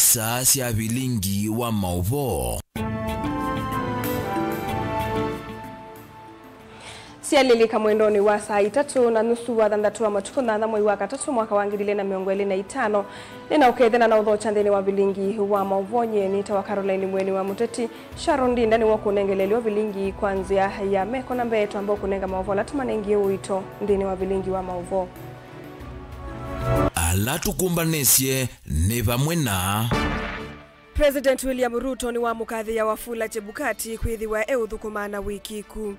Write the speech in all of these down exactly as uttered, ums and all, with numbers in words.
Saa sya vilingi wa maũvoo. Syalilika mwendonĩ wa saa itatũ na nusu wa thanthatũ wa matukũ thantha mwei wa katatũ mwaka wa ngili ilĩ na mĩongo ĩlĩ na itano. Nĩnaũkethya na naũthokya nthĩnĩ wa vilingi wa maũvoo. Nyie nĩtawa Caroline Mweni wa Mũteti. Sharon Ndinda nĩwe ũkũnengelelyo vilingi kwa nzĩa ya meko. Na mbee twamba ũkũnenga maũvoo ala tũmanengie ũito nthĩnĩ wa vilingi wa maũvoo. Ala tũkũmbanĩsye nĩ vamwe na. President William Ruto nĩwamũkathĩĩa Wafula Chebukati kwĩthĩwa eũthũkũma na wĩkiku.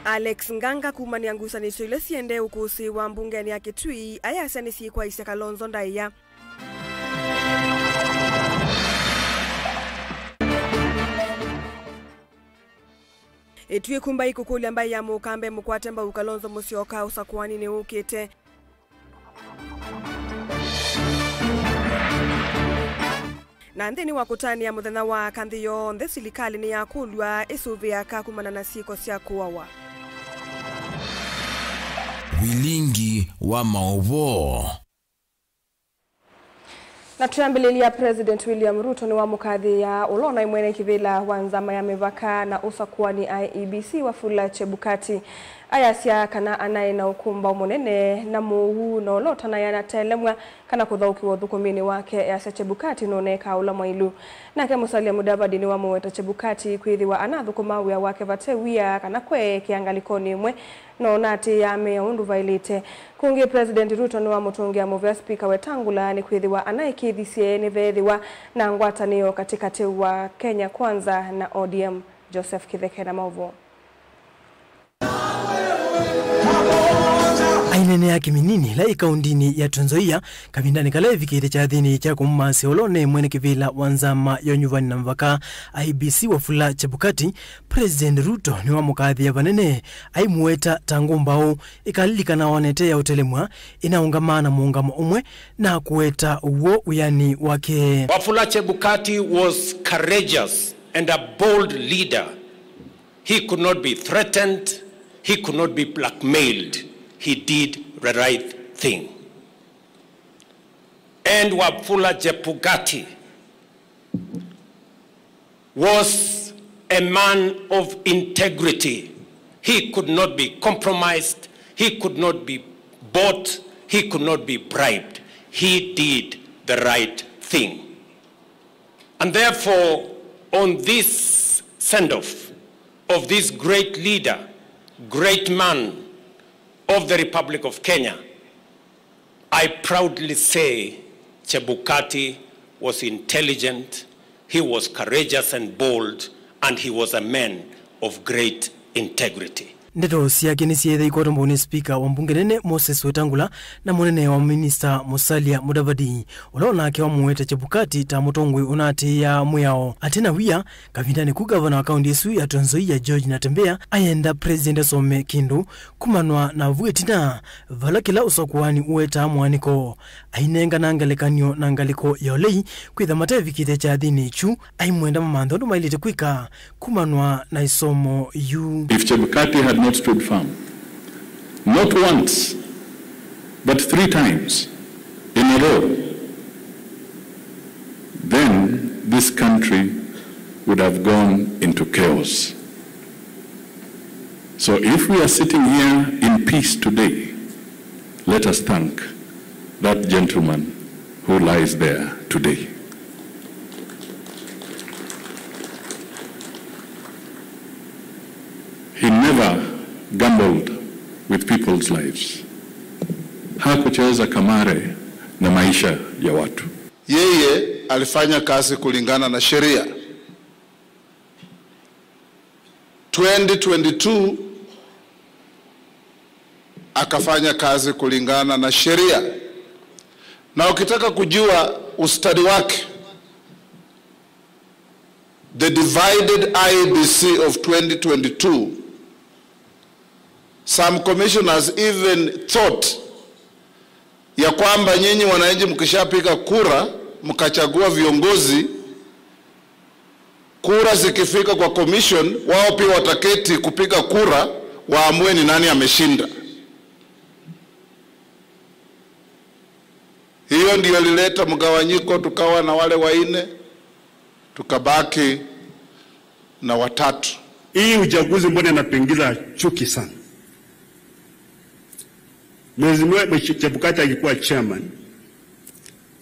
Alex Nganga kumany'a ngusanĩsyo ila siendee ũkũsĩĩwa mbungenĩ ya Kitui ayasya nĩsyĩkwaisya Kalonzo ndaĩa. Ĩtu ĩkumba ĩkũkũlya mbaĩ ya mũkambe mũkwate mbau Kalonzo Musyoka ũsakũaninĩ ũkĩte. Na nthĩnĩ wa kũtanĩa mũthenya wa aka nthĩ yonthe, silikalĩ nĩyakũlw'a ĩsũvĩe aka kumana na syĩko sya kũawa. Vilingi wa maũvoo. Na twĩambĩlĩlya, President William Ruto nĩwamũkathĩĩa ũla ũnaĩ mwene kĩvĩla wa nzama ya mĩvaka na ũsakũani, I E B C, Wafula Chebukati. Ayasya kana anaĩ na ũkũmbaũ mũnene na mũuu na ũla ũtanaĩ anatelemw'a kana kũthaũkĩwa ũthũkũminĩ wake, easya Chebukati nũneekaa ũla mwailu. Nake Musalia Mudavadi nĩwamũweta Chebukati kwĩthĩwa anathũkũmaa wĩa wake vate wia kana kweekea ngalĩkonĩ ĩmwe, no ũnaatĩĩaa mĩao ũndũ vaĩlĩte. Kũngĩ, President Ruto nĩwamũtũngĩa mũvea Spika Wetangula nĩkwĩthĩwa anaĩkĩĩthisye nĩveethĩwa na ngwatanĩo katĩkatĩ wa Kenya Kwanza na O D M. Joseph Kĩtheke na maũvoo. Aineenea kĩminini ĩla ĩ kaũndinĩ ya Trans Nzoia kavindanĩ kala evikĩte kyathĩnĩ kya kũmũmaasya ũla ũnaĩ mwene kĩvĩla wa nzama ya ũnyuvani na mavaka, I E B C, Wafula Chebukati, President Ruto nĩwamũkathĩĩa vanene, aimũweta ta ngũmbaũ ĩkalilikana onete ya ũtelemw'a, ĩnaũngamaa na mũũngamo ũmwe na kũweta ũw'o wĩanĩ wake. Wafula Chebukati was courageous and a bold leader. He could not be threatened. He could not be blackmailed. He did the right thing. And Wafula Chebukati was a man of integrity. He could not be compromised. He could not be bought. He could not be bribed. He did the right thing. And therefore, on this send-off of this great leader, great man of the Republic of Kenya, I proudly say Chebukati was intelligent, he was courageous and bold, and he was a man of great integrity. Ndeto syake nĩsyeethĩwa ikotombwa nĩ spika wa mbunge nene Moses Wetangula na mũnene wa minista Musalia Mudavadi, ũla onake wamũweta Chebukati ta mũtongoi ũnaatĩĩaa mwĩao. Ate na wia, kavindanĩ kau gavana wa kaũndi ĩsu ya Trans Nzoia George Natembeya ayenda president asome kĩndũ kumanwa na vu ĩtina, vala kĩla ũsakũani ũwetaa mũanĩko, ainengana ngelekany'o na ngalĩko ya ũlei kwĩtha matevikĩte kyathĩnĩ kyu, aimwenda mamanthe ũndũ maĩlĩte kwĩka kumanwa na ĩsomo yu. If Chebukati had not stood firm, not once, but three times in a row, then this country would have gone into chaos. So if we are sitting here in peace today, let us thank that gentleman who lies there today. He never gambled with people's lives. Hakucheza kamare na maisha ya watu. Yeye alifanya kazi kulingana na sheria. Twenty twenty-two akafanya kazi kulingana na sheria. Na ukitaka kujua ustadi wake, the divided I E B C of twenty twenty-two, some commissioners even thought ya kwamba nyinyi wananchi mkishapiga kura, mkachagua viongozi, kura zikifika kwa commission, wao pia wataketi kupiga kura, waamue ni nani ameshinda. Hiyo ndio ilileta mgawanyiko, tukawa na wale wanne, tukabaki na watatu. Hii uchaguzi mbona inatuingiza chuki sana? Mheshimiwa Chebukati akikuwa chairman,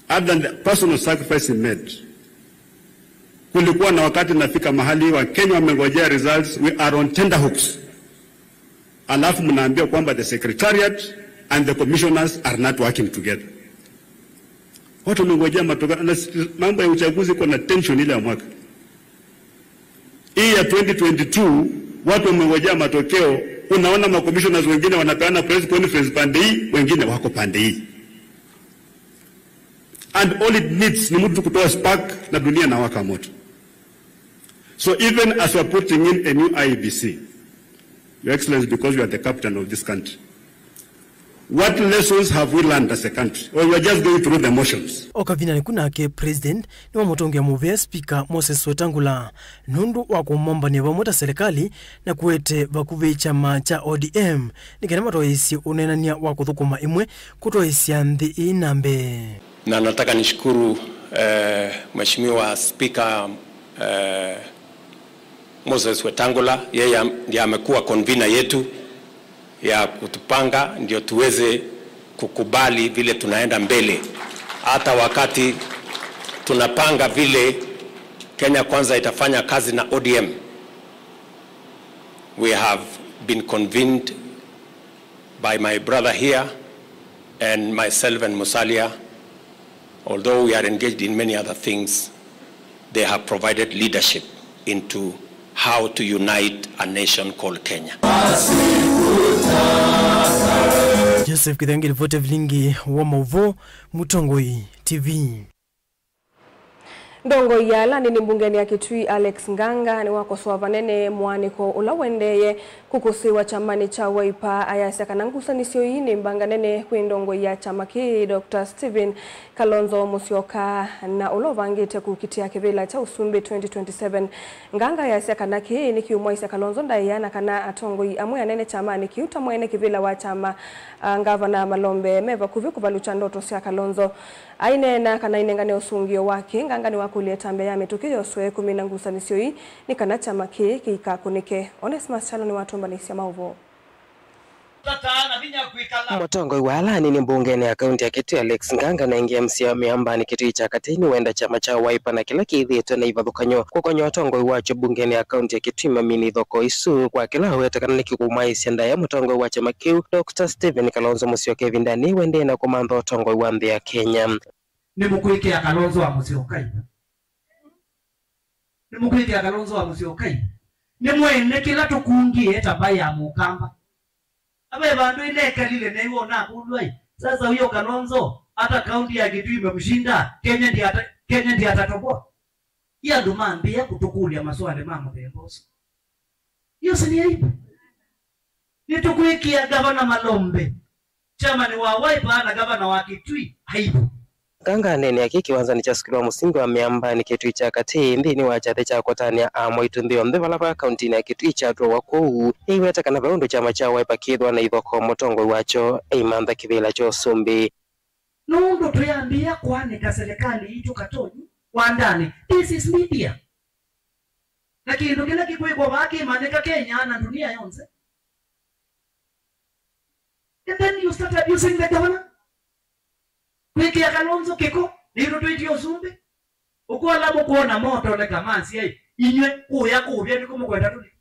other than the personal sacrifice he made, kulikuwa na wakati nafika mahali wa Kenya wamengojea results, we are on tenterhooks. Alafu mnaambia kwamba the secretariat and the commissioners are not working together. Watu wamengojea matokeo, na s-, mambo ya uchaguzi iko na tension ile ya mwaka. Hii ya twenty twenty-two, watu wamengojea matokeo. Unaona ma commissioners wengine wanapeana press conference pande hii, wengine wako pande hii. And all it needs ni mtu kutoa spark na dunia inawaka moto. So even as we are putting in a new I E B C, Your Excellency, because you are the captain of this country, what lessons have we learned as a country? Or we are just going through the motions? O kavindanĩ ku nake, President nĩwamũtũngĩa mũvea Speaker Moses Wetangula nũndũ wa kũmombany'a vamwe ta serikali na kũete vakuvĩ kyama kya O D M nĩ kana matwaĩĩsye ũneenany'a wa kũthũkũma ĩmwe kũtwaĩĩsya nthĩ ĩĩ na mbee. Na nataka nishukuru, eh, Mheshimiwa Speaker, eh, Moses Wetangula, yeye am-, ndiye amekuwa convener yetu ya kutupanga ndio tuweze kukubali vile tunaenda mbele. Hata wakati tunapanga vile Kenya Kwanza itafanya kazi na O D M, we have been convened by my brother here and myself and Musalia, although we are engaged in many other things, they have provided leadership into how to unite a nation called Kenya. Joseph Kithengi, ripoti ya vilingi wa mauvoo, Mũtongoi T V. Ndongoi ya ala anini mbungenĩ ya Kitui, Alex Nganga, nĩwakosoa vanene mũaanĩko ũla ũendeeye kũkũsĩĩwa kyamanĩ kya Wiper, ayasya kana ngusanĩsyo ii nĩ mbanga nene kwĩ ndongoi ya kyama kĩĩ, Doctor Stephen Kalonzo Musyoka, na ũla ũvangĩte kũkitĩa kĩvĩla kya ũsumbĩ twenty twenty-seven. Nganga ayasya kana kĩĩ nĩkĩũmwaĩsya Kalonzo ndaĩa na kana atongoi amwe anene kyamanĩ kĩu ta mwene kĩvĩla wa kyama, a, Ngavana Malombe me vakuvĩ kũvalũkya ndoto sya Kalonzo. Aineena kana ainengane ũsũngĩo wake, Nganga nĩwakũlya ĩtambya ya mĩtũkĩ yoswe kũmina ngusanĩsyo ii nĩ kana kyama kĩĩ kĩikakũnĩke. Onesmus Kyalo nĩwatũmbanĩsya maũvoo. Mũtongoi wa ala anini mbungenĩ ya kaunti ya Kitui, Alex Nganga, na ĩngĩ M C A wa Mĩambanĩ Kitui kya Katĩ, nĩwenda kyama kya Wiper na kĩla kĩthĩĩtwe na ivathũkany'o kũkonya ũtongoi wakyo mbungenĩ ya kaunti ya Kitui mamine ithokoo isu, kwa kĩla aweta kana nĩkĩkũmwaĩsya ndaĩa mũtongoi wa kyama kĩu, Doctor Stephen Kalonzo Musyoka, ĩvindanĩ wendee na kũmantha ũtongoi wa nthĩ ya Kenya. Nĩmũkwĩkĩa Kalonzo wa Musyoka ivo? Nĩmũkwĩkĩa Kalonzo wa Musyoka ivo? Nĩmwene kĩla tũkungĩe ta mbaĩ ya Mũkamba. Ave vandũ ĩnekalile neiwona akũlw'a, "Sasa huyo Kalonzo, hata kaunti ya Kitui imemshinda, Kenya ndiye ata-, Kenya ndiye atatoboa?" Ĩ andũ mambĩĩa kũtũkũlya maswali ma mũthemba ũsu. Hiyo si ni aibu? Nĩtũkwĩkĩa Gavana Malombe, chairman wa Wiper, na gavana wa Kitui aibu. Nganga aneenea kĩ kĩwanzanĩ kya sukulu wa mũsingi wa Mĩambanĩ Kitui kya Katĩ nthĩnĩ wa kyathĩ kya kũtanĩa amwaitũ nthĩ yonthe vala va kauntinĩ ya Kitui kyatwawa kũu. Nĩiweta kana ve ũndũ kyama kya Wiper kĩthwa na ithokoo mũtongoi wakyo eimantha kĩvĩla kya ũsumbĩ. Nũndũ twĩambĩĩa kũanĩka silikalĩ itũ katonyi wandanĩ. This is media. Na kĩndũ kĩla kĩkwĩkwa vaa kĩmanyĩka Kenya na ndunia yonthe. And then you start abusing the governor. Kwĩkĩa Kalonzo kĩko, nĩtũtwĩtie ũsumbĩ. Ũkwona mũkwona moto nĩ kamansi ai, inyw'ĩ kũya kũvya nĩkũ mũkwenda tũlike?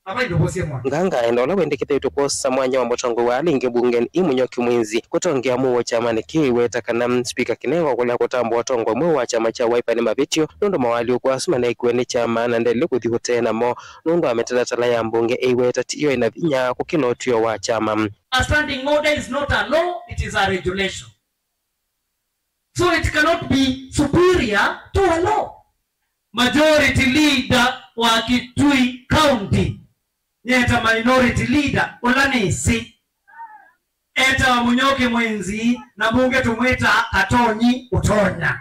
Ava indũvũsye mwana. Nganga aenda ũla wendekethĩtwe kwosa mwanya wa mũtongoi wa ala aingĩ mbungenĩ ii Mũnyoki Mwinzi kũtongea mũuo kyamanĩ kĩu, aiweta kana Spika Kinengo kũlea kũtambũa ũtongoi mweũ wa kyama kya Wiper nĩ mavĩtyo, nũndũ mawaalyũku asu maneekiwe nĩ kyama na ndeli kũthi ũtee namo, nũndũ wa mĩtalatala ya mbunge ĩiweta tiyo ĩna vinya kũkĩla ũtw'ĩo wa kyama. A standing order is not a law, it is a regulation. So it cannot be superior to a law. Majority leader wa Kitui County nĩeta minority leader, ũla nĩsĩ etawa Mũnyoki Mwinzi, na mbunge tũmwĩtaa Katonyi Ũtonya.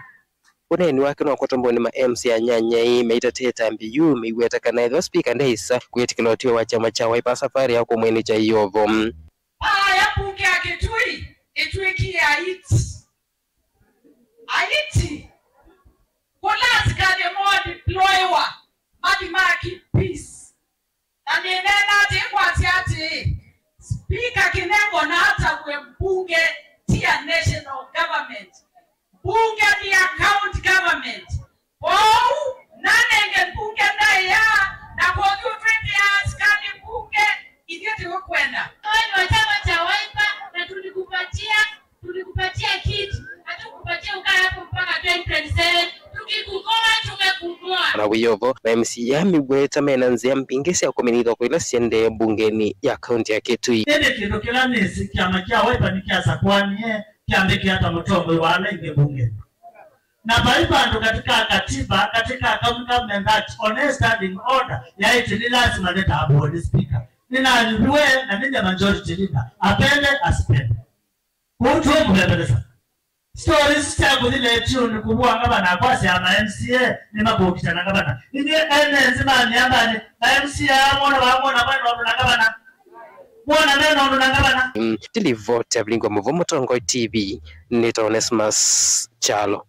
Ũneeni wake nwakwatwa mbũnĩ ma M C A anyanyai maitatĩĩe ĩtambya yĩu, maiweta kana ethĩwa spika ndeĩsa kwĩtĩkĩla ũtw'ĩo wa kyama kya Wiper, safarĩ ya kũmwĩnĩkya ĩyovo. Aya mbunge ya Kitui ĩtw'ĩkie aiti. Haiti, kũla asikalĩ moo deploywa mathi ma keep peace. Na nĩneena atĩĩ kwasya atĩĩ, Spika Kinengo na atavw'e mbunge ti ya national government. Mbunge nĩ ya county government. Kwoou, nanenge mbunge ndaĩa na kũthyũtw'ĩkĩa asikalĩ mbunge, ithyĩ tĩũkwenda. Wewe ni wa chama cha Wiper na tulikupatia, tulikupatia kiti. Hatukupatia ukae hapo mpaka twenty twenty-seven. Tukikukoa, tumekukoa. Na wĩovo, ma M C A mĩweta mena nzĩa mbingĩ sya kũmina ithokoo ila siendee mbungeni ya kaunti ya Kitui. Ĩndĩ kĩndũ kĩla nĩsĩ kyama kya Wiper nĩkyasakũanie kyambĩkĩa ta mũtongoi wa ala aingĩ mbungeni. Na vai vandũ katika katiba, katika County Government Act, ona standing order yaĩtĩ nĩ lasima nĩtambũwe nĩ speaker. Nĩnayuviwe na nĩ the majority leader. Apende, asipende. Kwoou tũũmũvembelesa. Stories sya kũthi letiũnĩ kũvũa ngavana akwasya ma M C A nĩmakũkita na ngavana. Inyuĩ ene nzĩ ma mĩambanĩ, ma M C A mwona vamwona mwena ũndũ na ngavana. Mwona mena ũndũ na ngavana. Mm, ndilivoti ya Vilingwa Mũvũ, Mũtongoi T V, nĩtawa Onesmus Kyalo.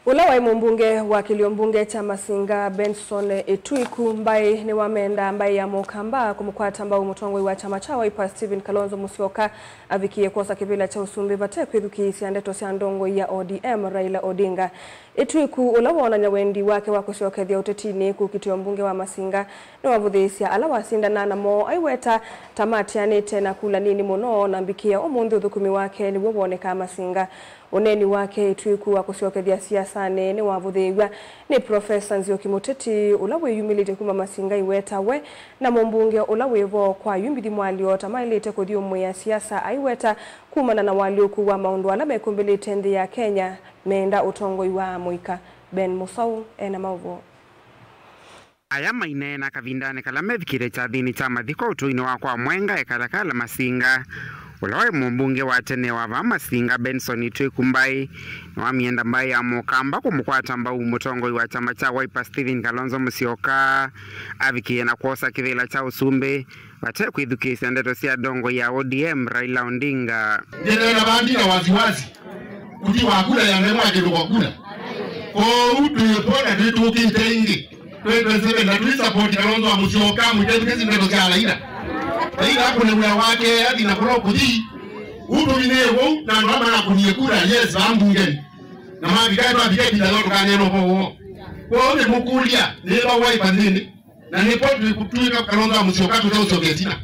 Ũla waĩ mũmbunge wa kĩlio mbunge kya Masinga, Benson Ĩtuĩku Mbaĩ, nĩwamenda mbaĩ ya Mũkamba kũmũkwata mbau mũtongoi wa kyama kya Wiper, Stephen Kalonzo Musyoka, avikie kwosa kĩvĩla kya ũsumbĩ vate kwĩthukĩĩsya ndeto sya ndongoi ya O D M, Raila Odinga. Ĩtuĩku, ũla woonany'a wendi wake wa kũsyokethya ũtetinĩ kũkitĩa ũmbunge wa Masinga, nĩwavũthĩĩsya ala wasindana namo, aiweta ta matianĩte na kula nini mũno, na mbikĩa ũmũnthĩ ũthũkũmi wake nĩw'o wonekaa Masinga. Ũneeni wake Ĩtuĩku wa kũsyokethya siasanĩ nĩwavũthĩĩw'a nĩ Profesa Nzioki, mũteti ũla wĩyumĩlĩtye kuma Masinga, aiweta we na mũmbunge ũla wĩ vo kwa yu Mbithi Mwalyo ta maĩlĩte kũthyũmũĩa siasa, aiweta kumana na ũalyũku wa maũndũ ala mekũmbĩlĩte nthĩ ya Kenya, meenda ũtongoi wa mũika. Ben Mũsaũ ena maũvoo. Aya maineena kavindanĩ kala mevikĩte kyathĩnĩ kya mathiko ũtũinĩ wa kwa Mwenga e Kalakala Masinga. Ũla waĩ mũmbunge wa tene wa vaa Masinga, Benson Ĩtuĩku Mbaĩ, nĩwamienda mbaĩ ya Mũkamba kũmũkwata mbau mũtongoi wa kyama kya Wiper, Stephen Kalonzo Musyoka, avikĩe na kwosa kĩvĩla kya ũsumbĩ vate kwĩthukĩĩsya ndeto sya ndongoi ya O D M, Raila Odinga. Nĩneena vaa ndina wasiwasi. Kuti wa kula ya nene wa kĩndũ kwa kula. Kwoou twĩ vo na twĩtũkĩte ĩngĩ. Twenty twenty-seven na twĩ support Kalonzo wa Musyoka, mũitethukĩsi ndeto sya Raila. Raila akũne wĩa wake, athi na kũla ũkũthi. Ũtũminĩe vau, na andũ amwe makunie kura, yes, vaa mbungeni. Na mavika, twavika ĩvinda yoo tũkaneena ũvoo woo. Kwoou nĩmũkũlya, nĩva Wiper nthĩnĩ? Na nĩvo twĩkũtw'ĩka Kalonzo wa Musyoka tũteũsyoka ĩtina.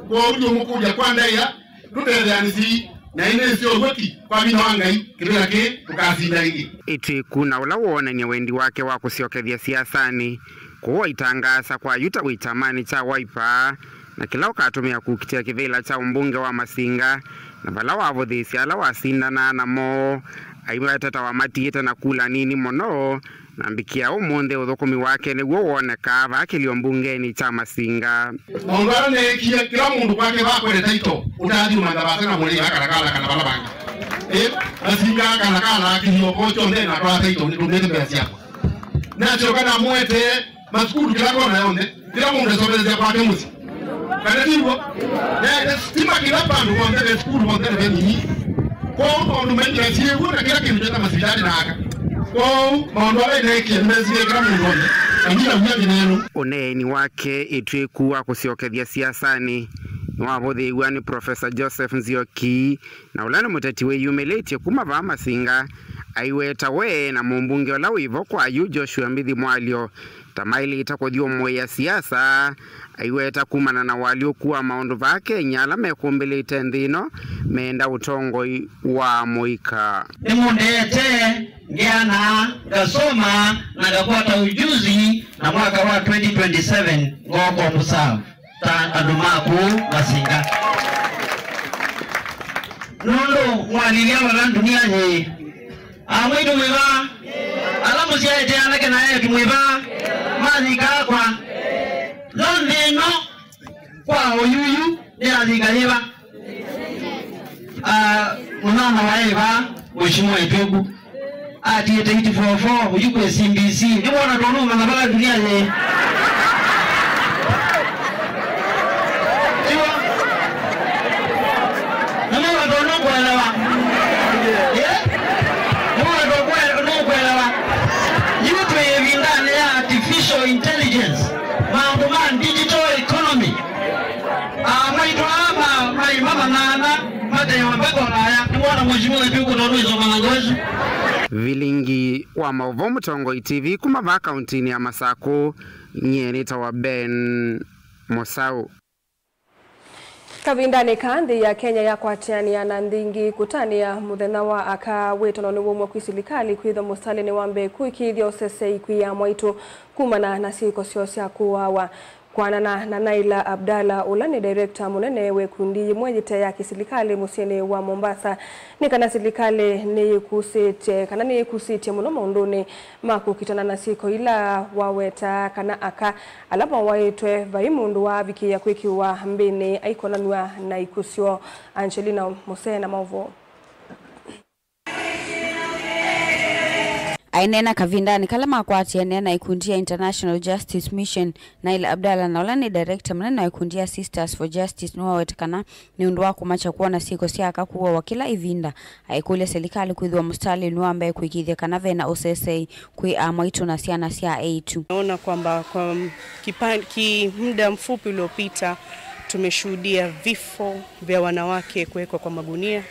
Kwoou nĩũmũkũlya kwa ndaĩa, tũtetheanĩsye, na ĩnĩsĩ ũw'o ki kwa vinya wa Ngai, kĩvĩla kĩĩ tũkasinda ĩngĩ. Ĩtuĩku na ũla woonany'a wendi wake wa kũsyokethya siasanĩ, kũũ aitangaasa kwa yu ta wĩ kyamanĩ kya Wiper, na kĩla ũkatũmĩa kũkitĩa kĩvĩla kya ũmbunge wa Masinga, na vala wavũthĩĩsya ala wasindanaa namo, aiweta ta wamatiĩte na kula nini mũno, na mbikĩa ũmũnthĩ ũthũkũmi wake nĩw'o wonekaa vaa kĩlio mbungenĩ kya Masinga. Maũndũ ala neekie, kĩla mũndũ kwake vakwete taito, ũtaathi ũmantha vasa na mũlĩ ya Kalakala kana vala vangĩ. Ĩ, Masinga Kalakala kĩlio ko kyonthe na twaa taito, nĩtũmĩte mbesa syakwa. Nasyoka namũetee masukulu kĩla kona yonthe, kĩla mũndũ esomeesya kwake mũsyĩ. Kana ti w'o? Neete sitima kĩla vandũ vonthe, ve sukulu vonthe, ve nini. Kwoou maũndũ maingĩ na syĩw'o na kĩla kĩndũ kyeta masivitalĩ na aka. Kwoou maũndũ ala ĩneekie nĩmesirie kĩla mũndũ onthe, na ndinaw'a kĩneeno. Ũneeni wake Ĩtuĩku wa kũsyokethya siasanĩ nĩwavũthĩĩw'a nĩ Profesa Joseph Nzioki, na ũla nĩ mũteti wĩyumĩlĩtye kuma vaa Masinga, aiweta we na mũmbunge ũla wĩ vo kwa yu Joshua Mbithi Mwalyo ta maĩlĩte kũthyũmũĩa siasa, aiweta kumana na ũalyũku wa maũndũ vaa Kenya ala mekũmbĩlĩte nthĩ ĩno meenda ũtongoi wa mũika. Nĩmũndeete, ngeana, ngasoma, na ngakwata ujuzi, na mwaka wa twenty twenty-seven ngooka ũmũserve ta andũ maku Masinga. Nũndũ mwalilya vala ndunianĩ, amwĩtu mwĩva, ala mũsyaĩte anake na eĩtu mwĩva, mathika akwa, no nthĩ ĩno kwa ũyuyu nĩ athika yĩva? Ah, mũnana wa ĩva, Mheshimiwa Ĩtuĩku. Atiĩte eight four four, ũyu kwĩ C B C. Nĩwona tondũ ũmanya vala dunia yĩ. Tiwa? Nĩwona tondũ kũelewa. Eh? Nana, matewa mpaka Ulaya, nĩwona mheshimiwa Ituku tondũ isomananga ũsu. Vilingi wa maũvoo Mũtongoi T V kuma vaa kauntinĩ ya Masakũ, nyie nĩtawa Ben Mũsaũ. Kavindanĩ kaa, nthĩ ya Kenya yakwatĩanĩa na nthĩ ingĩ kũtanĩa mũthenya wa aka wĩtano nĩwumw'a kwĩ silikalĩ kwĩthwa mũsitalĩnĩ wa mbee kũĩkĩĩthya ũsesei kwĩ amwaitũ kumana na syĩko syoo sya kũawa. Kwanana na Naila Abdallah, ũla nĩ director mũnene wa ĩkundi yĩmwe yĩte ya kĩsilikalĩ mũsyĩnĩ wa Mombasa, nĩ kana silikalĩ nĩyĩkusĩtye, kana nĩyĩkusĩtye mũno maũndũnĩ ma kũkitana na syĩko ila wawetaa kana aka ala mawaĩtwe vai mũndũ waavikĩĩa kwĩkĩwa mbĩnĩ aikonanw'a na ikusyo. Angelina Musee na maũvoo. Aineena kavindanĩ kala makwatĩanĩa na ikundi ya International Justice Mission, Naila Abdallah, na ũla nĩ director mũnene wa ikundi ya Sisters for Justice, nĩwawete kana nĩ ũndũ wa kũmakya kwona syĩko sya aka kũawa kĩla ĩvinda, aikũlya silikalĩ kwĩthĩwa mũsitalĩnĩ wa mbee kũĩkĩĩthya kana vena ũsesei kwĩ amwaitũ na syana sya eĩtu. Naona kwamba kwa m-, kipa-, ki muda mfupi uliopita tumeshuhudia vifo vya wanawake kuwekwa kwa magunia.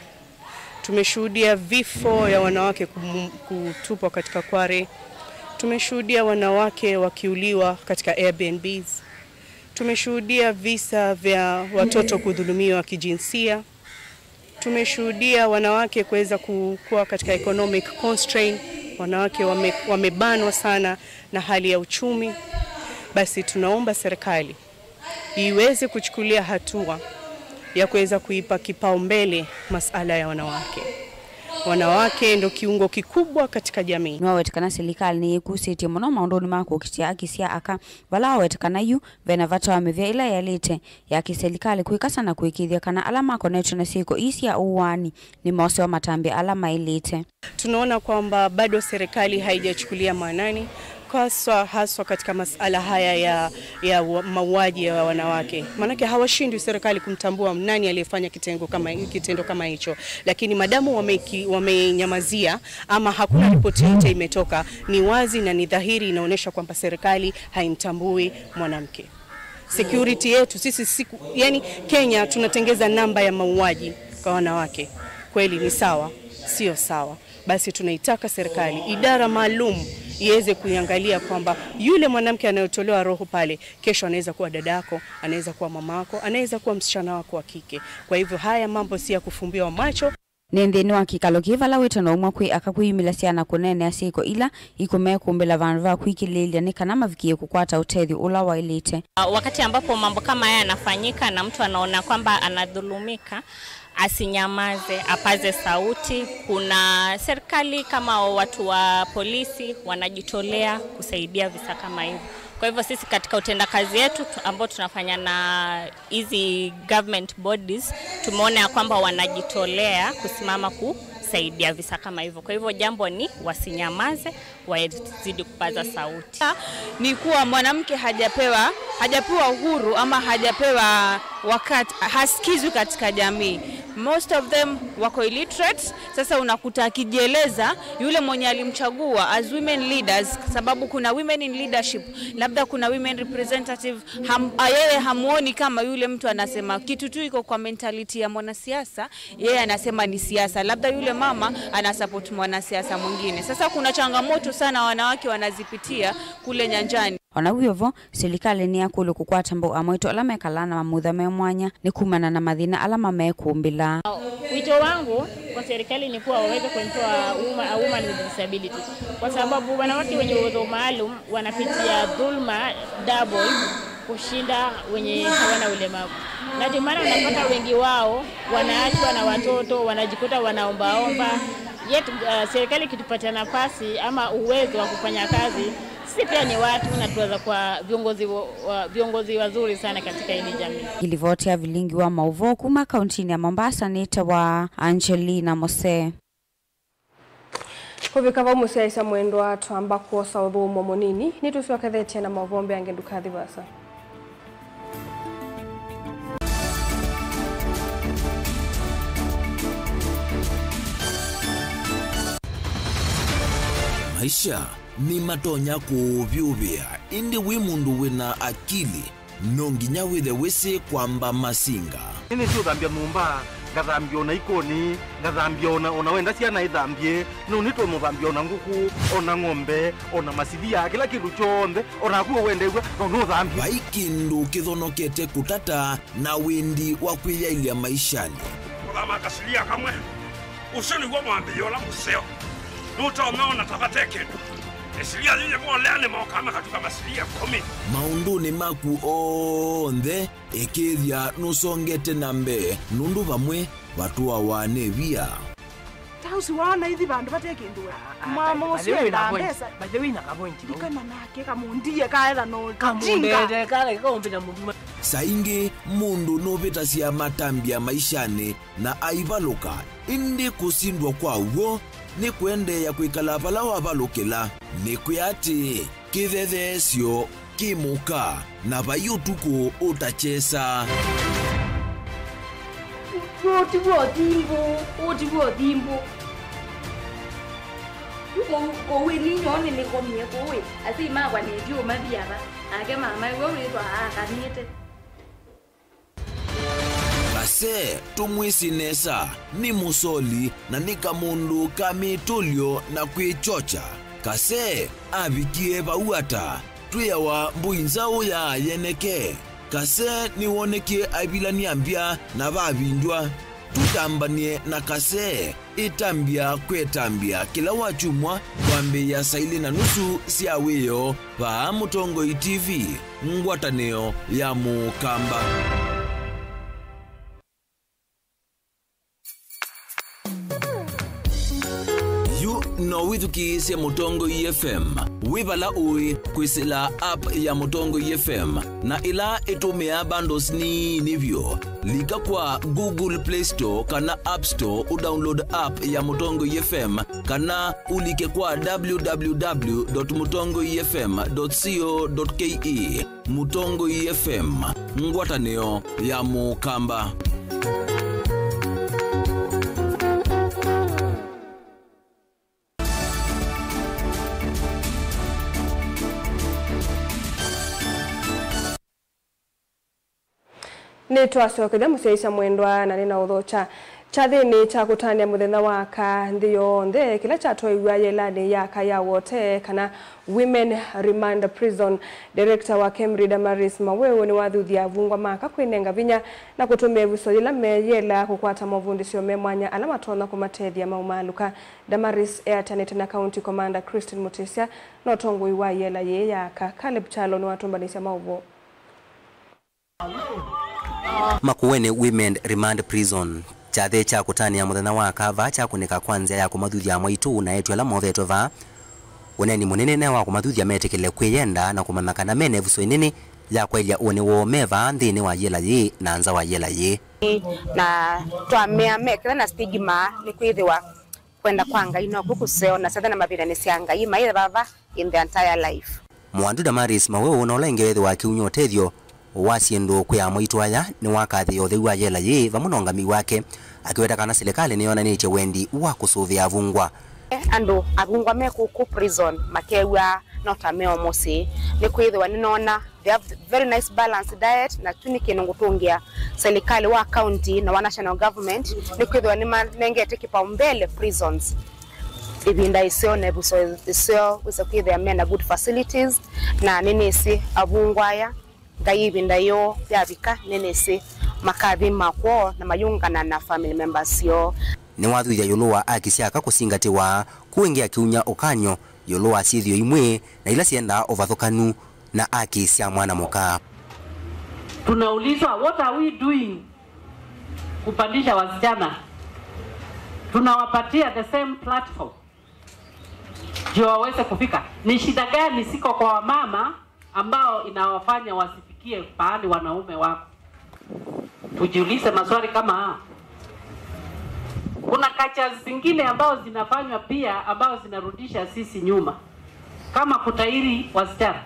Tumeshuhudia vifo ya wanawake kumu-, kutupwa katika quarry. Tumeshuhudia wanawake wakiuliwa katika Airbnbs. Tumeshuhudia visa vya watoto kudhulumiwa kijinsia. Tumeshuhudia wanawake kuweza ku-, kuwa katika economic constraint. Wanawake wame-, wamebanwa sana na hali ya uchumi. Basi tunaomba serikali iweze kuchukulia hatua ya kuweza kuipa kipaumbele masala ya wanawake. Wanawake ndo kiungo kikubwa katika jamii. Nĩwawete kana silikalĩ nĩyĩkusĩtye mũno maũndũnĩ ma kũkitĩa aki sya aka, vala wawete kana yu vena vata wa mĩvĩa ĩla yaĩlĩte ya kĩsilikalĩ kwĩkasa na kũĩkĩĩthya kana ala makonetw'e na syĩko ii sya ũaani nĩmosewa matambya ala maĩlĩte. Tunaona kwamba bado serikali haijachukulia maanani, haswa, haswa katika masala haya ya, ya wa-, mauaji ya wanawake. Maanake hawashindwi serikali kumtambua nani aliyefanya kitengo kama, kitendo kama hicho. Lakini madamu wameki-, wamenyamazia ama hakuna ripoti yote imetoka, ni wazi na ni dhahiri inaonyesha kwamba serikali haimtambui mwanamke. Security yetu sisi siku, yani Kenya tunatengeza namba ya mauaji kwa wanawake. Kweli ni sawa? Sio sawa. Basi tunaitaka serikali, idara maalum iweze kuiangalia kwamba yule mwanamke anayetolewa roho pale, kesho anaweza kuwa dadako, anaweza kuwa mamako, anaweza kuwa msichana wako wa kike. Kwa hivyo haya mambo si ya kufumbiwa macho. Nĩ nthĩnĩ wa kĩkalo kĩĩ vala wĩtano umwe kwĩ aka kwĩyumĩlasya na kũneenea syĩko ila ikũmekũmbĩla vandũ va kwĩkĩlĩĩlya nĩ kana mavikĩe kũkwata ũtethyo ũla waĩlĩte. Wakati ambapo mambo kama haya yanafanyika na mtu anaona kwamba anadhulumika, asinyamaze, apaze sauti. Kuna serikali kama watu wa polisi wanajitolea kusaidia visa kama hivyo. Kwa hivyo sisi katika utendakazi yetu tu-, ambao tunafanya na hizi government bodies, tumeona ya kwamba wanajitolea kusimama kusaidia visa kama hivyo. Kwa hivyo jambo ni wasinyamaze, wazidi kupaza sauti. Ni kuwa mwanamke hajapewa, hajapewa uhuru ama hajapewa wakati, hasikizwi katika jamii. Most of them wako illiterate. Sasa unakuta akijieleza yule mwenye alimchagua as women leaders, sababu kuna women in leadership, labda kuna women representative, ham-, a, yeye hamuoni kama yule mtu anasema kitu tu iko kwa mentality ya mwanasiasa, yeye anasema ni siasa, labda yule mama anasupport mwanasiasa mwingine. Sasa kuna changamoto sana wanawake wanazipitia kule nyanjani. O na wĩ o vo, silikalĩ nĩyakũlw'e kũkwata mbau amwaitũ ala mekalaa na mamutha me mwanya nĩ kumana na mathĩna ala mamekũmbĩla. Wito wangu kwa serikali ni kuwa waweze kuempower woman, a woman with disability, kwa sababu wanawake wenye uwezo maalum wanapitia dhulma double kushinda wenye hawana ulemavu, na ndio maana unapata wengi wao wanaachwa na watoto, wanajikuta wanaombaomba. Yet, uh, serikali ikitupatia nafasi ama uwezo wa kufanya kazi, sisi pia ni watu na tunaweza kuwa viongozi wa, wa, viongozi wazuri sana katika hili jamii. Ilivoti ya vilingi wa mauvoo kuma kauntinĩ ya Mombasa nĩtawa Angelina Mose. Kũvika vau mũsyaĩĩsya mwendwa, twamba kwosa ũthũmũo mũnini, nĩtũsyokethetye na mauvoo mbeange, ndũkathi vaasa. Maisha nĩmatonya kũũvyũvĩa, ĩndĩ wĩ mũndũ wĩna akili No nginya wĩthe wĩsĩ kwamba masinga. Nĩnĩsĩ ũthambya nyũmba, ngathambya ona ikoni, ngathambya ona, ona wenda syana ithambye, no nĩtũmũthambya ona ngũkũ, ona ng'ombe, ona masilia, kĩla kĩndũ kyonthe, ona naku wendew'a, no nũthambye. Vai kĩndũ kĩthonokete kũtata na wĩndi wa kwĩyaĩlya maishanĩ. Kũthama kasilia kamwe. Ũsu nĩw'o mwambĩĩo ũla mũseo. Nũtonya ona ta vate kĩndũ. Ĩsilia yĩyĩ molea nĩmokaa makatuka masilia ĩkũmi. Maũndũnĩ maku onthe, ĩkĩĩthya nũsongete na mbee, nũndũ vamwe vatũawa nĩ via. Ta ũsu waona ithi vandũ vate kĩndũ we. Mama ũsu endaa mbesa. By the way, na kapointi. Ikaima nake kamũndie kaetha no kamũndete kale kaumbĩta mũnduma. Saa ingĩ mũndũ nũvĩtasya matambya maishanĩ na aivalũka, ĩndĩ kũsindwa kwa w'o nĩ kũendeea kwĩkala vala wavalũkĩla. Nĩkwĩa atĩ kĩthetheesyo kĩ mũka, na vai ũtukũ ũtakyesa. Ũũ ti w'o thimbũ, ũũ ti w'o thimbũ. Yu kũu, kũu ĩ ninyoo nĩnĩkomie kũu ĩ, asyai makwa nĩtyo mathi ava, nake mama ĩwe wĩthwa aakanĩte. Kase, tũmwĩsĩ nesa, nĩ mũsoli na nĩ kamũndũ ka mĩtũlyo na kwĩkyokya. Kase avikie vau ata? Twĩawa mbũi nzaũ ya yeneke. Kase nĩwonekie aivilany'a mbya na vavindw'a. Tũtambany'e na Kase. Ĩtambya kwĩ ĩtambya kĩla wakyumwa kwambĩĩa saa ilĩ na nusu sya wĩoo vaa Mũtongoi T V, ngwatanĩo ya Mũkamba. Yu no wĩthukĩĩsye Mũtongoi F M wĩ vala ũĩ kwĩsĩla app ya Mũtongoi F M, na ĩla ĩtũmĩaa bundles nini vyũ. Lika kwa Google Play Store kana App Store ũdownload app ya Mũtongoi F M, kana ũlike kwa w w w dot mũtongoi f m dot co dot k e. Mũtongoi F M, ngwatanĩo ya Mũkamba. Nĩtwasyokethya mũsyaĩĩsya mwendwa na nĩnaũthokya kyathĩnĩ kya kũtanĩa mũthenya wa aka nthĩ yonthe, kĩla kyatwaiw'a yĩelanĩ ya aka ya Wote, kana Women Remand Prison. Director wa KEMRI, Damaris Maweu, nĩwathuthya avungwa ma aka kwĩnenga vinya na kũtũmĩa ĩvuso yĩla me yĩela kũkwata movundĩsyo me mwanya ala matonya kũmatethya maumaalũka. Damaris eatanĩte na County Commander Christine Mutisya na ũtongoi wa yĩela yĩĩ ya aka. Caleb Kyalo nĩwatũmbanĩsya maũvoo. Makueni Women Remand Prison. Kyathĩ kya kũtanĩa mũthenya wa aka vaa kyakũnĩka kwa nzĩa ya kũmathuthya amwaitũ na eĩtu ala mothetwe vaa. Ũneeni mũnene nĩ wa kũmathuthya metĩkĩle kwĩyenda na kũmanya kana mena ĩvuso ĩnene ya kwaĩlya ũnĩ woo me vaa nthĩnĩ wa yĩela yĩĩ na nza wa yĩela yĩĩ. Na twamea mekĩla na stigma nĩ kwĩthĩwa kwenda kwa Ngai noku kũseo, na syothe na mavindanĩ sya Ngai maĩ vava in the entire life. Mwandu Damaris Maweu, na ũla ĩngĩ wĩthĩwa akĩunywa ũtethyo wa syĩndũ kwĩ amwaitũ aya, nĩwakathĩĩa ũtheu wa yela yĩĩ vamwe na ũngami wake, akĩweta kana silikalĩ nĩyonanĩtye wendi wa kũsũvĩa avungwa. Andũ avungwa me kũkũ prison makew'a no ta meo mũsyĩ, nĩkwĩthĩwa nĩnoona they have very nice balanced diet, na kyu nĩ kĩndũ ngũtũngĩa serikali wa county na wa national government, nĩkwĩthĩwa nĩmanengete kipaumbele prisons ĩvinda ĩseo na ĩvuso ĩseo, wĩsa kwĩthĩa mena good facilities, na nĩnĩsĩ avungwa aya Ngai ĩvinda yoo yavika, nĩnĩsĩ makathima kwoo na mayũngana na family members syoo. Nĩwathuthya ĩũlũ wa aki sya aka kũsingatĩwa, kũingĩ akiunya ũkany'o ĩũlũ wa syĩthĩo imwe na ila syendaa ũvathũkanu na aki sya mwana mũka. Tunaulizwa, what are we doing kupandisha wasichana? Tunawapatia the same platform ndio waweze kufika. Ni shida gani ziko kwa wamama ambao inawafanya wasifikie pahali wanaume wako? Tujiulize maswali kama haya. Kuna cultures zingine ambao zinafanywa pia, ambao zinarudisha sisi nyuma, kama kutahiri wasichana,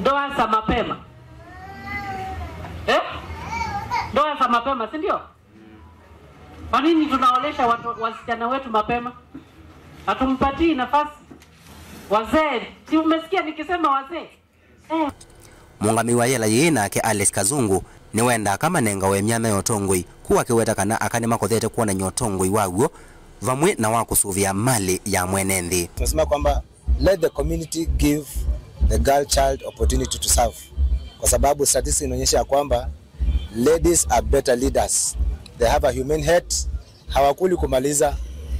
ndoa za mapema, eh? Ndoa za mapema, si ndio? Kwa nini tunaolesha watu, wasichana wetu mapema? Hatumpatii nafasi. Wazee, si umesikia nikisema wazee? Eh. Mũũngamĩi wa yĩla yĩĩ nake Alice Kazungu nĩwendaa aka manengawe myanya ya ũtongoi, kũu akĩweta kana aka nĩmakothete kwonany'a ũtongoi wa w'o vamwe na wa kũsũvĩa malĩ ya mwene nthĩ. Tunasema kwamba let the community give the girl child opportunity to serve, kwa sababu statistics inaonyesha ya kwamba ladies are better leaders, they have a humane heart, hawakuli kumaliza.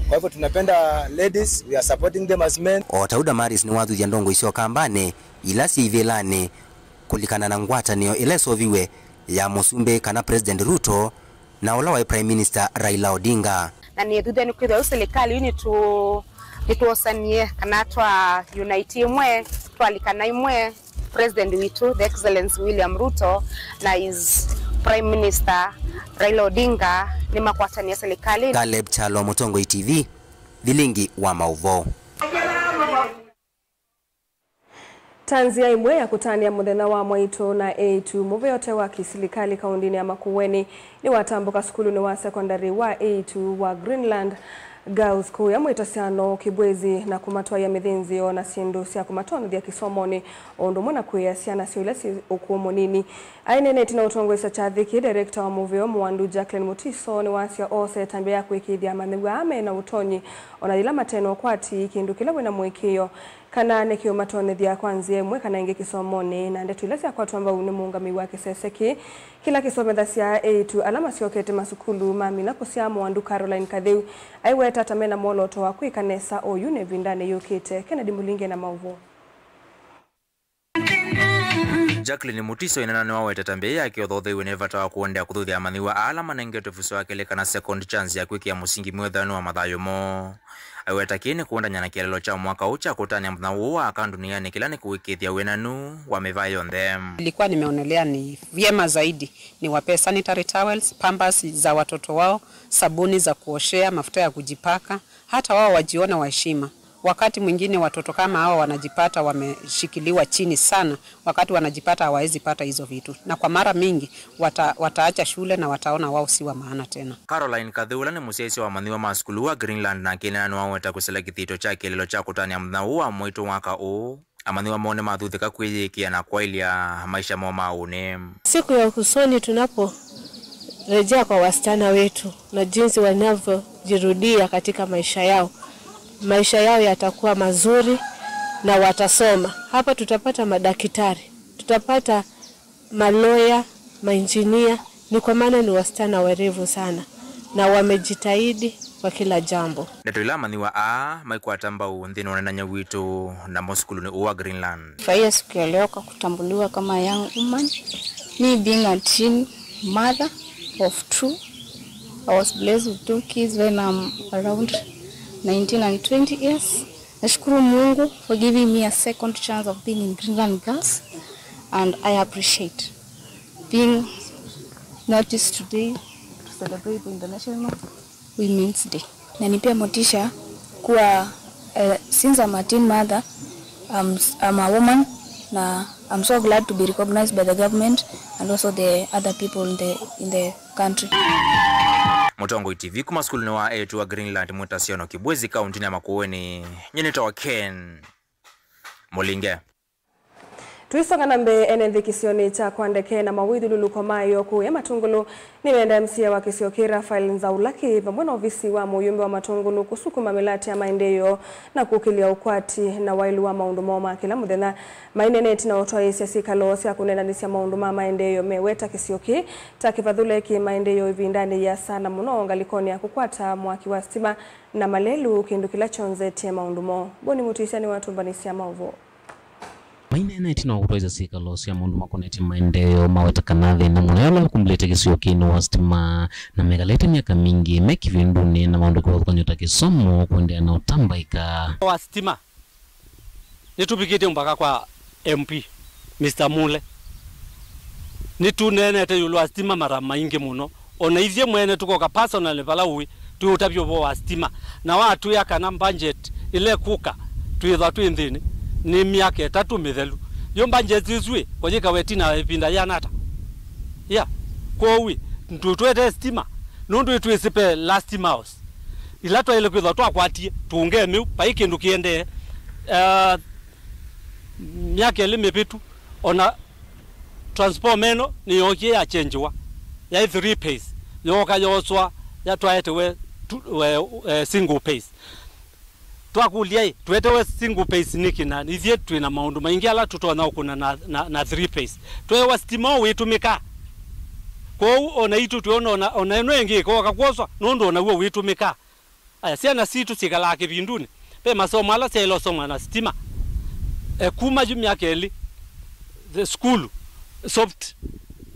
Kwa hivyo tunapenda ladies, we are supporting them as men. O ta ũu Damaris nĩwathuthya ndongoi sya Ũkambanĩ ila syĩ ivĩlanĩ kũlikana na ngwatanĩo ĩla ĩseũviw'e ya Mũsumbĩ kana President Ruto na ũla waĩ Prime Minister Raila Odinga. Na nĩthuthya nĩkwĩthĩwa yu silikalĩ yu nĩtũ-, nĩtwosanie kana twa unite ĩmwe, twalikana ĩmwe. President witũ, the Excellency William Ruto, na his Prime Minister Raila Odinga nĩmakwatanie silikalĩ. Caleb Kyalo, Mũtongoi T V, Vilingi wa Maũvoo. Ta nzĩa ĩmwe ya kũtanĩa mũthenya wa mwaitũ na eĩtu, mũvea ũte wa kĩsilikalĩ kaũndĩnĩ ya Makueni nĩwatambũka sukulunĩ wa sekondalĩ wa eĩtu wa Greenland Girls kũya mwĩto syano Kibwezi na kũmatwaĩa mĩthĩnzĩo na syĩndũ sya kũmatonyethya kĩsomonĩ, o ũndũ ũmwe na kũĩĩa syana syoo ila syĩ ũkũũ mũnini. Aineenetie na ũtongoesya kyathĩ kĩĩ, director wa mũvea Mũwandu Jacqueline Mutiso nĩwasya oosete ĩtambya ya kũĩkĩĩthya amanyĩw'a aa me na ũtonyi, o na yĩla mate na ũkwati, kĩndũ kĩla wĩ na mũĩkĩĩo kana nĩkĩũmatonyethya kwa nzĩa ĩmwe kana ĩngĩ kĩsomonĩ. Na ndeto ila syakwatwa mbau nĩ mũũngamĩi wa kĩsese kĩĩ kĩla kĩsomethasya eĩtu ala masyokete masukulu mamina kũsyaa, Mũwandu Caroline Katheu, aiweta ta mena mwolooto wa kwĩka nesa oyu na ĩvindanĩ yũkĩte. Kennedy Mũlinge na maũvoo. Jacqueline Mutiso ĩnena nĩwawetete mbee yake ũthotheiwe nĩ vata wa kũendeea kũthuthya amanyĩw'a ala manengetwe ĩvuso ya kelĩ kana second chance ya kwĩkĩa mũsingi mwĩthĩanu wa mathayũ moo. Aiweta kĩĩ nĩ kũendany'a na kĩeleelo kya mwaka ũũ kya kũtanĩa mũthenya ũũ wa aka ndunianĩ kĩla nĩ kũĩkĩĩthya wĩananu wa mĩvaa yonthe. Nilikuwa nimeonelea ni vyema zaidi niwapee sanitary towels, pampers za watoto wao, sabuni za kuoshea, mafuta ya kujipaka, hata wao wajione wa heshima. Wakati mwingine watoto kama hawa wanajipata wameshikiliwa chini sana, wakati wanajipata hawawezi pata hizo vitu. Na kwa mara mingi, wata-, wataacha shule na wataona wao si wa maana tena. Caroline Katheu, ũla nĩ mũsyaĩĩsya wa amanyĩw'a ma sukulu wa Greenland, nake nĩwaweta kwĩsĩla kĩthito kya kĩeleelo kya kũtanĩa mũthenya ũũ wa mwaitũ mwaka ũũ. Amanyĩw'a moo nĩmathuthĩka kwĩyĩĩkĩa na kwaĩlya maisha moo ma ũnĩ. Siku ya usoni tunaporejea kwa wasichana wetu na jinsi wanavyojirudia katika maisha yao, maisha yao yatakuwa mazuri na watasoma. Hapa tutapata madaktari, tutapata maloya, mainjinia, ni kwa maana ni wasichana werevu sana na wamejitahidi kwa kila jambo. Ndeto ila amanyĩw'a aa maikwata mbau nthĩnĩ wa ũneenany'a witũ namo sukulunĩ ũũ wa Greenland. Furahia siku ya leo kwa kutambuliwa kama young woman. Me being a teen mother of two, I was blessed with two kids when I'm around nineteen and twenty years. Nashukuru Mungu for giving me a second chance of being in Greenland Girls, and I appreciate being noticed today to celebrate the International Women's Day. Nanipea motisha kuwa, eh, since I'm a teen mother, I'm, I'm a woman, na I'm so glad to be recognized by the government and also the other people in the, in the country. Mũtongoi T V kuma sukulunĩ wa eĩtu wa Greenland mwĩto syano Kibwezi, kaũntĩnĩ ya Makueni, nyie nĩtawa Ken Mũlinge. Tũisonga na mbee, ene nthĩ kĩsionĩ kya Kwandeke na mawĩthyũlũlũko mayo kũya Matũngũlũ nĩmenda M C A wa kĩsio kĩĩ Raphael Nzaulaki vamwe na ovisi wa mũyũmbe wa Matũngũlũ kũsukuma mĩlatĩ ya maendeeo na kũkĩlya ũkwati na waĩlu wa maũndũ moo ma kĩla mũthenya. Maineenetie na ũtwaĩĩsya syĩkalo sya kũneenanĩsya maũndũ ma maendeeo meweta kĩsio kĩĩ ta kĩvathũle kĩ maendeeo ĩvindanĩ yĩasa, na mũno ngalĩkonĩ ya kũkwata mwaki wa sitima na malelũ, kĩndũ kĩla kyonzetye maũndũ moo. Boni Mũtĩsya nĩwatũmbanĩsya maũvoo. Maineenetie na ũtwaĩĩsya syĩkalo sya maũndũ makonetye maendeeo maweta kana thĩna mũnene ũla ũkumbĩlĩte kĩsio kĩĩ nĩ wa sitima, na mekalĩte myaka mingĩ me kĩvindunĩ na maũndũ kĩvathũkany'o ta kĩsomo kũendeea na ũtambaĩka. Wa sitima, nĩtũvikĩte mpaka kwa M P, Mister Mule. Nĩtũneenete ĩũlũ wa sitima mara maingĩ mũno. O na ithyĩ mwene tũkoka personally vala ũĩ, twĩũtavya ũvoo wa sitima. Na watwĩa kana budget ĩla ĩkũka, twĩthwa twĩ nthĩnĩ, nĩ myaka ĩtatũ mĩthelu. Yo budget ĩsu ĩ, kũyĩkawa ĩtina wa ĩvinda yĩana ata? Ya. Kwoou ĩ, ndũtwetee sitima, nũndũ ĩtwĩsĩpe last miles. Ila twaĩle kwĩthwa twakwatie, tũũnge mĩu, vai kĩndũ kĩendee. Eh, myaka ĩlĩ mĩvĩtu, ona Transformer ĩno nĩyookie yachenjiwa, yaĩ three phase, yooka yooswa, ya twaetewe tu, we, eh, single phase. Twakũlya-ĩ, tũetewe single phase nĩkĩ, na ithyĩ twĩ na maũndũ maingĩ ala tũtonya ũkũna na, na, na three phase? Tweewa sitima ũũ wĩtũmĩka. Kwoou ona itũ twĩona ona, ona ĩno ĩngĩ ĩkooka kwoswa, nũndũ onaw'o wĩtũmĩka. Aya, syana sitũ syĩkalaa kĩvindunĩ. Ve masomo ala syaĩle ũsomwa na sitima. E, kuma yu myaka ĩlĩ, the school, soft,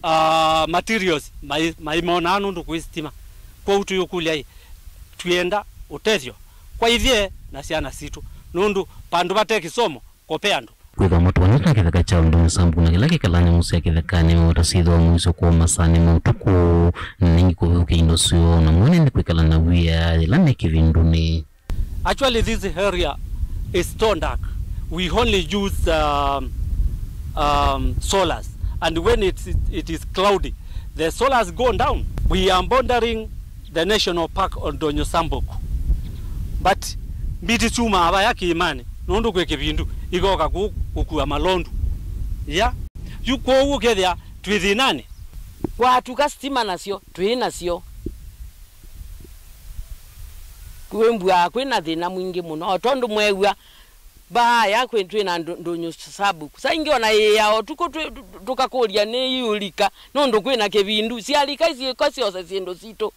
uh, materials mai-, maimonaa nũndũ kwĩ sitima. Kwoou tũyũkũlya-ĩ, twĩenda ũtethyo kwa ithyĩ na syana sitũ, nũndũ vandũ vate kĩsomo, kope andũ. Kwĩthwa mũtũanĩte na kĩtheka kya Oldonyo Sub, na kĩla kĩkalaa nyamũ sya kĩthekanĩ, maweta syĩthĩwa mũisyo kwa masaa ma ũtukũ, na ningĩ kũvĩvũkya indo syoo, na mwene nĩ kwĩkala na wia yĩla me kĩvindunĩ. Actually, this area is stone dark. We only use, um, um, solars, and when it, it is cloudy, the solars go down. We are bordering the National Park Oldonyo Sub. But mbiti syumaa vaya kĩĩmanĩ, nũndũ kwĩ kĩvindu, ikoka kũu kũkua malondu. Ya, yu kwoou ũkethĩa twĩ thĩnanĩ. Kwatuka sitima nasyo, twĩ nasyo. Kwĩmbwa kwĩ na thĩna mwingĩ mũno, o tondũ mwew'a, vaya kwĩ, twĩ na ndũ-, Ndũnyũ Sub. Saa ingĩ ona ĩĩa ũtukũ twĩ-, tũ-, tũkakũlya nĩ iũlika, nũndũ kwĩ na kĩvindu. Syalika isyĩko syose syĩndũ sitũ.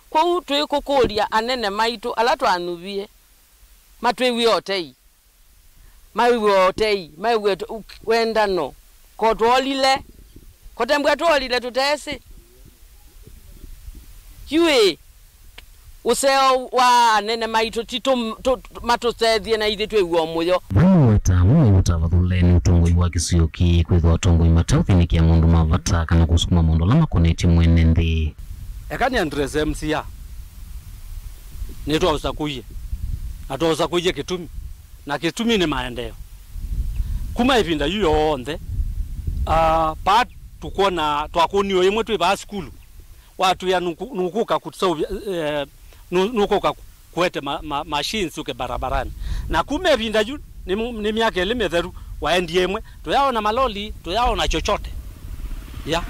Kwoou twĩkũkũlya anene maitũ ala twanyuvie, matwĩw'e ũtei. Mawĩw'e ũtei, mawĩw'e t-, wendano. Ko twoolile, kotembwa twoolile tũtesĩ. Yu-ĩ, ũseo wa anene maitũ ti tũ-, tũ-, matũsethye na ithyĩ twĩw'e mũyo. Vamwe ta amwe maivuta vathũle nĩ ũtongoi wa kĩsio kĩĩ, kwĩthwa atongoi mateũthĩnĩkĩa maũndũ ma vata kana kũsukuma maũndũ ala makonetye mwene nthĩ. Eka nĩ address M C A. Nĩtwaũsakũie. Na twaũsakũie kĩtumi. Na kĩtumi nĩ maendeeo. Kuma ĩvinda yu yonthe, ah, paa tũkwona twakũniwe ĩmwe twĩ vaa sukulu, watwĩa nũkũ-, nũkũka kũsauvya, eh, nũ-, nũkũka kũete ma-, ma-, machines ũke barabarani. Na kuma ĩvinda yu, nĩ mu-, nĩ myaka ĩlĩ mĩtheru, waendie ĩmwe, tũyaona maloli, tũyaona chochote. Ya.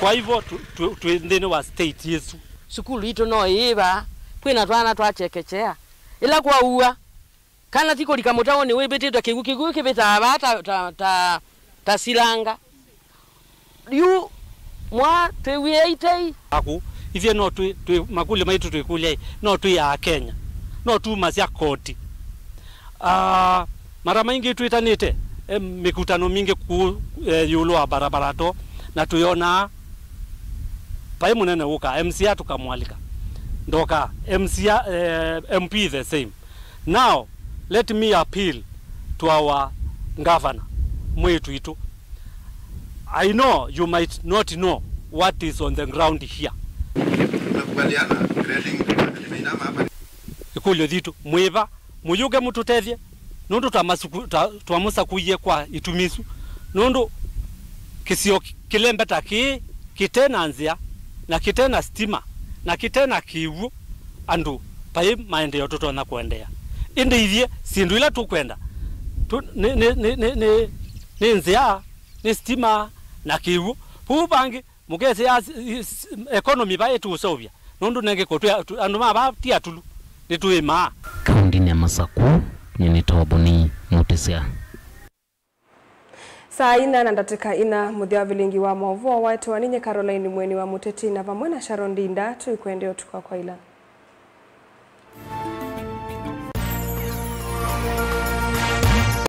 Kwa hivyo, tu-, tu-, twĩ nthĩnĩ wa state ĩsu. Sukulu itũ no ĩĩ vaa, kwĩna twana twa chekechea. Ĩla kwaua, kana ti kũlika mũtaũnĩ wĩvĩtĩtwe kĩw'ũ, kĩw'ũ kĩvĩtaa vaa ta, ta, ta, ta silanga. Yu mwa twĩw'ĩe itei. Aku, ithyĩ no twĩ, twĩ, makũlyo maitũ twĩkũlya-ĩ, no twĩ Akenya, no tumasya koti. Ah, mara maingĩ twĩtanĩte, eh, mĩkutano mingĩ kũũ, eh, ĩũlũ wa barabara to, na twĩonaa vai mũnene wũkaa, M C A tũkamwalika. Ndoka, M C A, eh, M P the same. Now, let me appeal to our governor, mwĩĩtu witũ. I know you might not know what is on the ground here. Tumekubaliana grading, tumeinama hapa. Ĩkũlyo yitũ, mwĩva, mũyũke mũtũtethye, nũndũ twamasuku-, twa-, twamũsakũie kwa itumi isu, nũndũ kĩsio kĩlembeta kĩĩ kĩte na nzĩa, na kĩte na sitima, na kĩte na kĩw'ũ, andũ vai maendeeo tũtonya kũendeea. Ĩndĩ ithyĩ, syĩndũ ila tũkwenda, tũ-, nĩ, nĩ, nĩ, nĩ, nĩ, nĩ nzĩa, nĩ sitima, na kĩw'ũ. Vau vangĩ, mũkesĩ ya s-, s-, economy vai ĩtũũseũvya, nũndũ nengĩ kũtwĩ atu-, andũ ma vaa ti atulu, nĩtũĩmaa. Kaũndĩnĩ ya Masakũ, nyie nĩtawa Boni Mũtĩsya. Saa ina na ndatĩka ina, mũthya wa vilingi wa maũvoo waĩtwe nĩ nyie Caroline Mweni wa Mũteti na vamwe na Sharon Ndinda, tũikwendea ũtukũ wa kwaĩla.